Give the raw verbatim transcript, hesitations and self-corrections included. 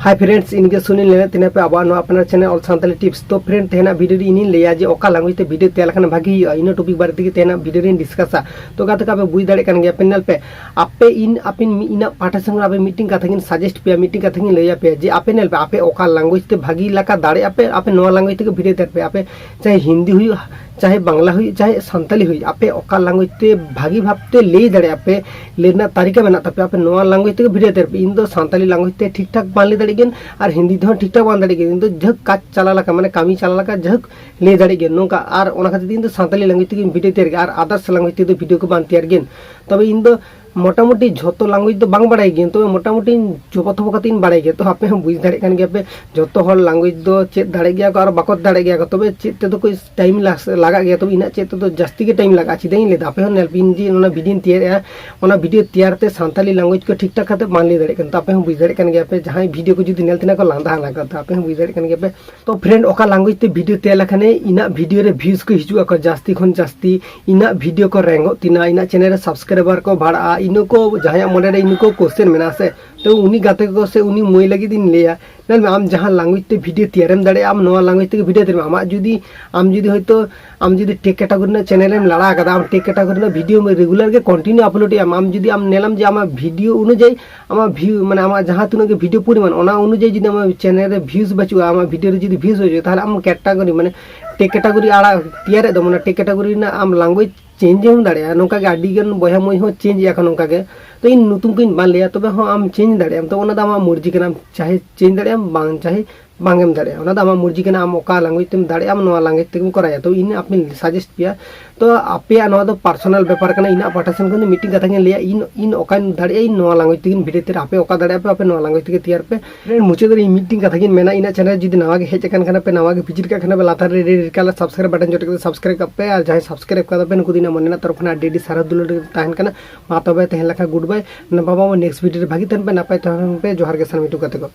Hi friends, ᱤᱧ ᱜᱮ ᱥᱩᱱᱤᱞ᱾ ᱧᱮᱞᱮᱫ ᱛᱟᱦᱮᱱᱟ ᱯᱮ ᱟᱵᱚᱣᱟᱜ ᱱᱚᱣᱟ ᱟᱯᱱᱟᱨ channel All Santali Tips᱾ ᱛᱚ friend, ᱛᱮᱦᱮᱧᱟᱜ video ᱨᱮ ᱤᱧᱤᱧ ᱞᱟᱹᱭᱟ ᱡᱮ ᱚᱠᱟ language ᱛᱮ video ᱛᱮᱭᱟᱨ ᱞᱮᱠᱷᱟᱱ ᱵᱷᱟᱜᱤ ᱦᱩᱭᱩᱜᱼᱟ, ᱤᱱᱟᱹ topic ᱵᱟᱨᱮ ᱛᱮᱜᱮ ᱛᱮᱦᱮᱧᱟᱜ video ᱨᱮᱧ discussᱟ᱾ ᱛᱚ ᱜᱟᱛᱮ ᱠᱚ, ᱟᱯᱮ ᱵᱩᱡᱽ ᱫᱟᱲᱮᱭᱟᱜ ᱠᱟᱱ ᱜᱮᱭᱟ ᱯᱮ, ᱧᱮᱞ ᱯᱮ, ᱟᱯᱮ ᱤᱧ ᱟᱯᱮ ᱢᱤ-, ᱤᱧᱟᱹᱜ ᱯᱟᱦᱴᱟ ᱥᱮᱱ ᱠᱷᱚᱱ ᱟᱯᱮ ᱢᱤᱫᱴᱤᱝ ᱠᱟᱛᱷᱟ ᱜᱤᱧ suggest ᱯᱮᱭᱟ, ᱢᱤᱫᱴᱤᱝ ᱠᱟᱛᱷᱟ ᱜᱤᱧ ᱞᱟᱹᱭᱟ ᱯᱮᱭᱟ ᱡᱮ ᱟᱯᱮ ᱧᱮᱞ ᱯᱮ, ᱟᱯᱮ ᱚᱠᱟ language ᱛᱮ ᱵᱷᱟᱜᱤ ᱞᱮᱠᱟ ᱫᱟᱲᱮᱭᱟᱜᱼᱟ ᱯᱮ, ᱟᱯᱮ ᱱᱚᱣᱟ language ᱛᱮᱜᱮ video ᱛᱮᱭᱟᱨ ᱯᱮ᱾ ᱟᱯᱮ ᱪᱟᱦᱮ ᱦᱤᱱᱫᱤ ᱦᱩᱭᱩᱜ, ᱪᱟᱦᱮ ᱵᱟᱝᱞᱟ ᱦᱩᱭᱩᱜ, ᱪᱟᱦᱮ ᱥᱟᱱᱛᱟᱞᱤ ᱦᱩᱭᱩᱜ, ᱟᱯᱮ ᱚᱠᱟ language ᱛᱮ ᱵᱷᱟᱹᱜᱤ ᱵᱷᱟᱵᱽ ᱛᱮ ᱞᱟᱹᱭ ᱫᱟᱲᱮᱭᱟᱜᱼᱟ ᱯᱮ, ᱞᱟᱹᱭ ᱨᱮᱱᱟᱜ ᱛᱟᱹᱨᱤᱠᱟ ᱢᱮᱱᱟᱜ ᱛᱟᱯᱮᱭᱟ, ᱟᱯᱮ ᱱᱚᱣᱟ language ᱛᱮᱜᱮ video ᱛᱮᱭᱟᱨ ᱯᱮ᱾ ᱤᱧ ᱫᱚ ᱥᱟᱱᱛᱟᱞᱤ language ᱛᱮ ᱴᱷᱤᱠ ᱴᱷᱟᱠ ᱵᱟᱝ ᱞᱟᱹᱭ ᱫᱟᱲᱮᱭᱟᱜ ᱜᱮᱭᱟᱧ ᱟᱨ ᱦᱤᱱᱫᱤ ᱛᱮᱦᱚᱸ ᱴᱷᱤᱠ ᱴᱷᱟᱠ ᱵᱟᱝ ᱫᱟᱲᱮᱭᱟᱜ ᱜᱮᱭᱟᱧ᱾ ᱤᱧ ᱫᱚ ᱡᱟᱦᱳᱠ ᱠᱟᱡᱽ ᱪᱟᱞᱟᱣ ᱞᱮᱠᱟ, ᱢᱟᱱᱮ ᱠᱟᱹᱢᱤ ᱪᱟᱞᱟᱣ ᱞᱮᱠᱟ ᱡᱟᱦᱳᱠ ᱞᱟᱹᱭ ᱫᱟᱲᱮᱭᱟᱜ ᱜᱮᱭᱟ ᱱᱚᱝᱠᱟ᱾ ᱟᱨ ᱚᱱᱟ ᱠᱷᱟᱹᱛᱤᱨ ᱛᱮ ᱤᱧ ᱫᱚ ᱥᱟᱱᱛᱟᱞᱤ language ᱛᱮᱜᱮ video ᱛᱮᱭᱟᱨ ᱜᱮᱭᱟ ᱟᱨ others language ᱛᱮᱫᱚ video ᱠᱚ ᱵᱟᱝ ᱛᱮᱭᱟᱨ ᱜᱮᱭᱟᱧ᱾ ᱛᱚᱵᱮ ᱤᱧ ᱫᱚ ᱢᱚᱴᱟᱢᱩᱴᱤ ᱡᱷᱚᱛᱚ language ᱫᱚ ᱵᱟᱝ ᱵᱟᱲᱟᱭ ᱜᱮᱭᱟᱹᱧ, ᱛᱚᱵᱮ ᱢᱚᱴᱟᱢᱩᱴᱤ ᱡᱚᱵᱚ ᱛᱷᱚᱵᱚ ᱠᱟᱛᱮ ᱤᱧ ᱵᱟᱲᱟᱭ ᱜᱮᱭᱟ᱾ ᱛᱚ ᱟᱯᱮ ᱦᱚᱸ ᱵᱩᱡᱽ ᱫᱟᱲᱮᱭᱟᱜ ᱠᱟᱱ ᱜᱮᱭᱟ ᱯᱮ, ᱡᱷᱚᱛᱚ ᱦᱚᱲ language ᱫᱚ ᱪᱮᱫ ᱫᱟᱲᱮᱭᱟᱜ ᱜᱮᱭᱟ ᱠᱚ ᱟᱨ ᱵᱟᱠᱚ ᱫᱟᱲᱮᱭᱟᱜ ᱜᱮᱭᱟ ᱠᱚ᱾ ᱛᱚᱵᱮ ᱪᱮᱫ ᱛᱮᱫᱚ ᱠᱟᱹᱡ time ᱞᱟᱜᱟᱜ ᱜᱮᱭᱟ, ᱛᱚᱵᱮ ᱤᱧᱟᱹᱜ ᱪᱮᱫ ᱛᱮᱫᱚ ᱡᱟᱹᱥᱛᱤ ᱜᱮ time ᱞᱟᱜᱟᱜᱼᱟ᱾ ᱪᱮᱫᱟᱜ ᱤᱧ ᱞᱟᱹᱭᱫᱟ, ᱟᱯᱮ ᱦᱚᱸ ᱧᱮᱞ ᱯᱮ, ᱤᱧ ᱡᱮ ᱚᱱᱟ videoᱧ ᱛᱮᱭᱟᱨᱮᱜᱼᱟ, ᱚᱱᱟ video ᱛᱮᱭᱟᱨ ᱛᱮ ᱥᱟᱱᱛᱟᱞᱤ language ᱠᱚ ᱴᱷᱤᱠ ᱴᱷᱟᱠ ᱠᱟᱛᱮ ᱵᱟᱝ ᱞᱟᱹᱭ ᱫᱟᱲᱮᱭᱟᱜ ᱠᱟᱱᱟ᱾ ᱛᱚ ᱟᱯᱮ ᱦᱚᱸ ᱵᱩᱡᱽ ᱫᱟᱲᱮᱭᱟᱜ ᱠᱟᱱ ᱜᱮᱭᱟ ᱯᱮ, ᱡᱟᱦᱟᱸᱭ video ᱠᱚ ᱡᱩᱫᱤ ᱧᱮᱞ ᱛᱮᱱᱟ ᱠᱚ ᱞᱟᱸᱫᱟ ᱦᱟᱞᱟᱝ ᱠᱚ, ᱛᱚ ᱟᱯᱮ ᱦᱚᱸ ᱵᱩᱡᱽ ᱫᱟᱲᱮᱭᱟᱜ ᱠᱟᱱ ᱜᱮᱭᱟ ᱯᱮ᱾ ᱛᱚ friend, ᱚᱠᱟ language ᱛᱮ video ᱛᱮᱭᱟᱨ ᱞᱮᱠᱷᱟᱱ ᱤᱧᱟᱹᱜ video ᱨᱮ views ᱠᱚ ᱦᱤᱡᱩᱜ ᱟᱠᱚ ᱡᱟᱹᱥᱛᱤ ᱠᱷᱚᱱ ᱡᱟᱹᱥᱛᱤ, ᱤᱧᱟᱹᱜ video ᱠᱚ ᱨᱮᱝᱜᱚᱜ ᱛᱤᱧᱟ, ᱤᱧᱟᱹᱜ channel ᱨᱮ subscriber ᱠᱚ ᱵᱟᱲᱦᱟᱜᱼᱟ, ᱤᱱᱟᱹ ᱠᱚ ᱡᱟᱦᱟᱸᱭᱟᱜ ᱢᱚᱱᱮ ᱨᱮ ᱤᱱᱟᱹ ᱠᱚ question ᱢᱮᱱᱟᱜᱼᱟ ᱥᱮ, ᱛᱚ ᱩᱱᱤ ᱜᱟᱛᱮ ᱠᱚ ᱥᱮ ᱩᱱᱤ ᱢᱟᱹᱭ ᱞᱟᱹᱜᱤᱫ ᱤᱧ ᱞᱟᱹᱭᱟ, ᱧᱮᱞ ᱢᱮ, ᱟᱢ ᱡᱟᱦᱟᱸ language ᱛᱮ video ᱛᱮᱭᱟᱨᱮᱢ ᱫᱟᱲᱮᱭᱟᱜᱼᱟ, ᱟᱢ ᱱᱚᱣᱟ language ᱛᱮᱜᱮ video ᱛᱮᱭᱟᱨ ᱢᱮ᱾ ᱟᱢᱟᱜ ᱡᱩᱫᱤ, ᱟᱢ ᱡᱩᱫᱤ ᱦᱚᱭᱛᱳ, ᱟᱢ ᱡᱩᱫᱤ tech category ᱨᱮᱱᱟᱜ channel ᱮᱢ ᱞᱟᱲᱟ ᱟᱠᱟᱫᱟ, ᱟᱢ tech category ᱨᱮᱱᱟᱜ video regular ᱜᱮ continue upload ᱮᱫ ᱟᱢ, ᱟᱢ ᱡᱩᱫᱤ ᱟᱢ ᱧᱮᱞᱟᱢ ᱡᱮ ᱟᱢᱟᱜ video ᱚᱱᱩᱡᱟᱭᱤ, ᱟᱢᱟᱜ view, ᱢᱟᱱᱮ ᱟᱢᱟᱜ ᱡᱟᱦᱟᱸ ᱛᱤᱱᱟᱹᱜ ᱜᱮ video ᱯᱚᱨᱤᱢᱟᱱ, ᱚᱱᱟ ᱚᱱᱩᱡᱟᱭᱤ ᱡᱩᱫᱤ ᱟᱢᱟᱜ channel ᱨᱮ views ᱵᱟᱹᱪᱩᱜᱼᱟ, ᱟᱢᱟᱜ video ᱨᱮ ᱡᱩᱫᱤ views ᱵᱟᱹᱪᱩᱜᱼᱟ, ᱛᱟᱦᱚᱞᱮ ᱟᱢ category, ᱢᱟᱱᱮ tech category ᱟᱲᱟᱜ ᱛᱮᱭᱟᱨᱮᱫ ᱫᱚ, ᱢᱟᱱᱮ tech category ᱨᱮᱱᱟᱜ ᱟᱢ language change ᱦᱚᱸᱢ ᱫᱟᱲᱮᱭᱟᱜᱼᱟ᱾ ᱱᱚᱝᱠᱟ ᱜᱮ ᱟᱹᱰᱤ ᱜᱟᱱ ᱵᱚᱭᱦᱟ ᱢᱟᱹᱭ ᱦᱚᱸ change ᱮᱫᱟ ᱠᱚ ᱱᱚᱝᱠᱟ ᱜᱮ᱾ ᱛᱚ ᱤᱧ ᱧᱩᱛᱩᱢ ᱠᱚᱧ ᱵᱟᱝ ᱞᱟᱹᱭᱟ, ᱛᱚᱵᱮ ᱦᱚᱸ ᱟᱢ change ᱫᱟᱲᱮᱭᱟᱜ ᱟᱢ᱾ ᱛᱚ ᱚᱱᱟ ᱫᱚ ᱟᱢᱟᱜ ᱢᱚᱨᱡᱤ ᱠᱟᱱᱟ, ᱟᱢ ᱪᱟᱦᱮ change ᱫᱟᱲᱮᱭᱟᱜ ᱟᱢ, ᱵᱟᱝ ᱪᱟᱦᱮ ᱵᱟᱝ ᱮᱢ ᱫᱟᱲᱮᱭᱟᱜᱼᱟ᱾ ᱚᱱᱟ ᱫᱚ ᱟᱢᱟᱜ ᱢᱚᱨᱡᱤ ᱠᱟᱱᱟ, ᱟᱢ ᱚᱠᱟ language ᱛᱮᱢ ᱫᱟᱲᱮᱭᱟᱜᱼᱟ, ᱟᱢ ᱱᱚᱣᱟ language ᱛᱮᱜᱮᱢ ᱠᱚᱨᱟᱭᱟ᱾ ᱛᱚ ᱤᱧ ᱟᱯᱮᱧ suggest ᱯᱮᱭᱟ᱾ ᱛᱚ ᱟᱯᱮᱭᱟᱜ ᱱᱚᱣᱟ ᱫᱚ personal ᱵᱮᱯᱟᱨ ᱠᱟᱱᱟ, ᱤᱧᱟᱹᱜ ᱯᱟᱦᱴᱟ ᱥᱮᱱ ᱠᱷᱚᱱ ᱫᱚ ᱢᱤᱫᱴᱤᱡ ᱠᱟᱛᱷᱟ ᱜᱤᱧ ᱞᱟᱹᱭᱟ, ᱤᱧ, ᱤᱧ ᱚᱠᱟᱧ ᱫᱟᱲᱮᱭᱟᱜᱼᱟ, ᱤᱧ ᱱᱚᱣᱟ language ᱛᱮᱜᱮᱧ video ᱛᱮᱭᱟᱨᱟ, ᱟᱯᱮ ᱚᱠᱟ ᱫᱟᱲᱮᱭᱟᱜᱼᱟ ᱯᱮ, ᱟᱯᱮ ᱱᱚᱣᱟ language ᱛᱮᱜᱮ ᱛᱮᱭᱟᱨ ᱯᱮ᱾ Friend, ᱢᱩᱪᱟᱹᱫ ᱨᱮ ᱤᱧ ᱢᱤᱫᱴᱤᱡ ᱠᱟᱛᱷᱟ ᱜᱤᱧ ᱢᱮᱱᱟ, ᱤᱧᱟᱹᱜ channel ᱡᱩᱫᱤ ᱱᱟᱣᱟ ᱜᱮ ᱦᱮᱡ ᱟᱠᱟᱱ ᱠᱷᱟᱱ ᱯᱮ, ᱱᱟᱣᱟ ᱜᱮ visit ᱠᱟᱜ ᱠᱷᱟᱱ ᱯᱮ, ᱞᱟᱛᱟᱨ ᱨᱮ red red colour subscribe button ᱡᱚᱴᱮᱫ ᱠᱟᱛᱮ subscribe ᱠᱟᱜ ᱯᱮ᱾ ᱟᱨ ᱡᱟᱦᱟᱸᱭ subscribe ᱠᱟᱫᱟ ᱯᱮ, ᱱᱩᱠᱩ ᱫᱚ ᱤᱧᱟᱹᱜ ᱢᱚᱱᱮ ᱨᱮᱱᱟᱜ ᱛᱚᱨᱚᱯ ᱠᱷᱚᱱᱟᱜ ᱟᱹᱰᱤ ᱟᱹᱰᱤ ᱥᱟᱨᱦᱟᱣ ᱫᱩᱞᱟᱹᱲ ᱛᱟᱦᱮᱱ ᱠᱟᱱᱟ᱾ ᱢᱟ ᱛᱚᱵᱮ ᱛᱮᱦᱮᱧ ᱞᱮᱠᱟ good bye᱾ ᱱᱟᱯᱟᱭ ᱵᱟᱵᱟ next video ᱨᱮ ᱵᱷᱟᱹᱜᱤ ᱛᱟᱦᱮᱱ ᱯᱮ, ᱱᱟᱯᱟᱭ ᱛᱟᱦᱮᱱ ᱯᱮ᱾ ᱡᱚᱦᱟᱨ ᱜᱮ ᱥᱟᱱᱟᱢ ᱤᱴᱩ ᱜᱟᱛᱮ ᱠᱚ᱾